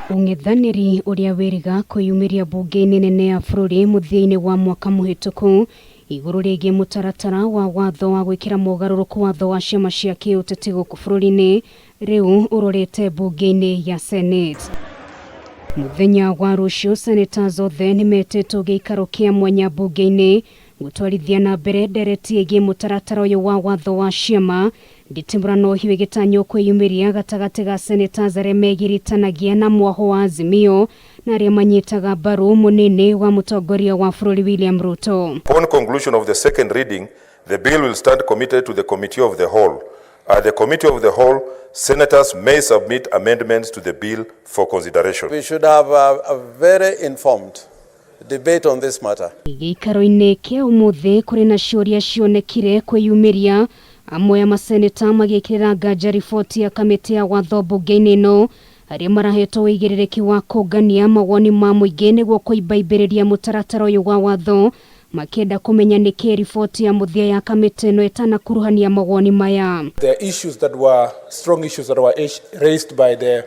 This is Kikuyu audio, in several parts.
Ũng'ethanĩri ũrĩa wĩrĩga kwĩyumĩria mbunge-inĩ nene ya bũrũri mũthia-inĩ wa mwaka mũhĩtũku igũrũ rĩgiĩ mũtaratara wa watho wa gwĩkĩra mogarũrũku watho wa ciama cia kĩũteti gũkũ bũrũri-inĩ rĩu ũrorete mbunge-inĩ ya Senate. Mũthenya wa rũciũ senators othe nĩmetĩtwo gĩikaro kĩa mwanya mbunge-inĩ gũtwarithia na mbere ndereti ĩgiĩ mũtaratara ũyũ wa watho wa ciama. Nditimũrano hiũ ĩgĩtanywo kwĩyumĩria gatagatĩ ga senators arĩa megiritanagia na mwahũ wa Azimio na arĩa manyitaga mbaru mũnini wa mũtongoria wa bũrũri William Ruto. Upon conclusion of the second reading, the bill will stand committed to the Committee of the Whole. At the Committee of the Whole, senators may submit amendments to the bill for consideration. We should have a very informed debate on this matter. Gĩikaro-inĩ kĩa ũmũthĩ kũrĩ na ciũria cionekire kwĩyumĩria, amwe a maseneta magĩkĩrĩra nganja riboti ya kamĩtĩ ya watho mbunge-inĩ ĩno, arĩa marahetwo ũigĩrĩrĩki wa kũngania mawoni ma mũingĩ nĩguo kũimbaimbĩrĩria mũtaratara ũyũ wa watho, makĩenda kũmenya nĩkĩ riboti ya mũthia ya kamĩtĩ ĩno ĩtanakuruhania mawoni maya. There are issues that were strong issues that were raised by the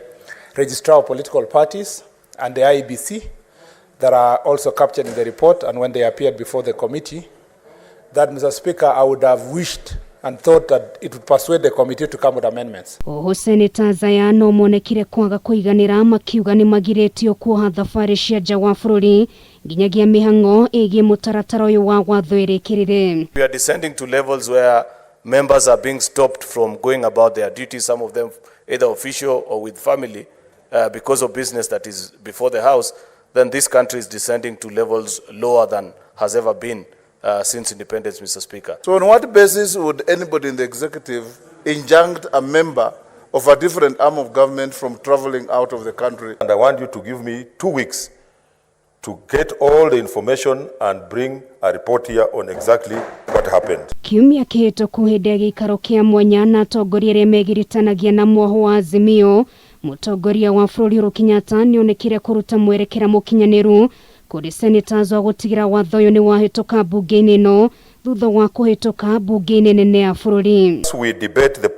Registrar of Political Parties and the IEBC that are also captured in the report, and when they appeared before the committee, that, Mr. Speaker, I would have wished and thought that it would persuade the committee to come with amendments. Oho senators aya no monekire kwaga kũiganĩra, makiuga nĩ magirĩtio kuoha thabarĩ cia nja wa bũrũri nginyagia mĩhang'o ĩgiĩ mũtaratara ũyũ wa watho ĩrĩkĩrĩre. We are descending to levels where members are being stopped from going about their duties, some of them either official or with family, because of business that is before the House. Then this country is descending to levels lower than has ever been since independence, Mr. Speaker. So on what basis would anybody in the executive injunct a member of a different arm of government from traveling out of the country? And I want you to give me 2 weeks to get all the information and bring a report here on exactly what happened. Kiumia kĩhĩtũku hĩndĩ ya gĩikaro kĩa mwanya na atongoria arĩa megiritanagia na mwahũ wa Azimio, mũtongoria wa bũrũri Uhuru Kenyatta nĩonekire kũruta mwerekera mũkinyanĩru kũrĩ senators wa gũtigĩra watho ũyũ nĩ wahĩtũka mbunge-inĩ ĩno thutha wa kũhĩtũka mbunge-inĩ nene ya bũrũri. As we debate the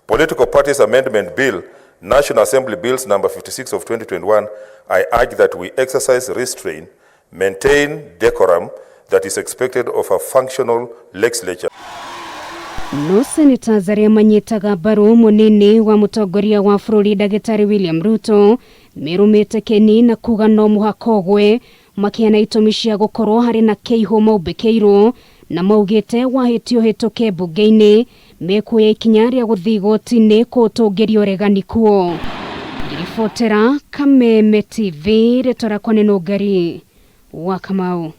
Political Parties Amendment Bill, National Assembly Bills number 56 of 2021, I urge that we exercise restraint, maintain decorum that is expected of a functional legislature. No senators arĩa manyitaga mbaru mũnini wa mũtongoria wa bũrũri Ndagĩtarĩ William Ruto merũmĩte keni na kuga no mũhaka ũgwe, makĩana itũmi cia gũkorwo harĩ na kĩihũ maũmbĩkĩirwo na maugĩte wahĩtio hĩtũke mbunge-inĩ mekuoya ikinya rĩa gũthiĩ igoti-inĩ kũũtũngĩria ũregani kuo. Ngĩribotera Kameme TV, rĩtwa rĩakwa nĩ Nũngari wa Kamau.